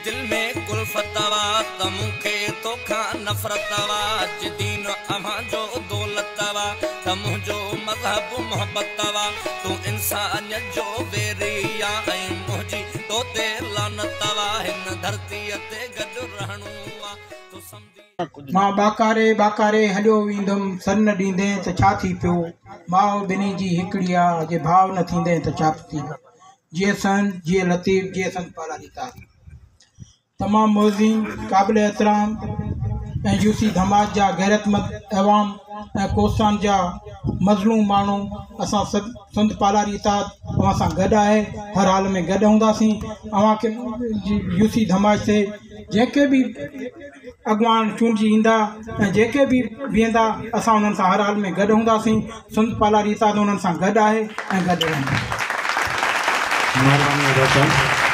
دل ۾ ڪلفت وا ته مون کي توکان نفرت وا. جي دين اوهان جو دولت وا ته منهنجو مذهب محبت وا. تون انسانيت جو ويري آ ۽ منهنجي تو تي لعنت وا. هن ڌرتيء تي گڏ رهڻو آ تون سمجهي. مان ٻاڪاري ٻاڪاري هليو ويندم، سر نه ڏيندين ته ڇا ٿي پيو؟ ماء ٻنهي جي هڪڙي آ، جي ڀاء نه ٿيندين ته ڇا ٿي پيو؟ جيئي سنڌ، جيئي لطيف، جيئي سنڌ پالاري تار. تمام معززين، قابل احترام ۽ يوسي ڌماچ جا غيرتمند عوام ۽ ڪوهستان جا مظلوم ماڻهو، اسان سڀ سنڌ پالاري اتحاد اوهان سان گڏ آهي، هر حال ۾ گڏ هونداسين. اوهان کي يوسي ڌماچ تي جيڪي به اڳواڻ چونڊجي ايندا ۽ جيڪي به بيهندا اسان انهن سان هر حال ۾ گڏ هونداسين. سنڌ پالاري اتحاد انهن سان گڏ آهي ۽ گڏ رهندو. مهرباني ادا صاحب.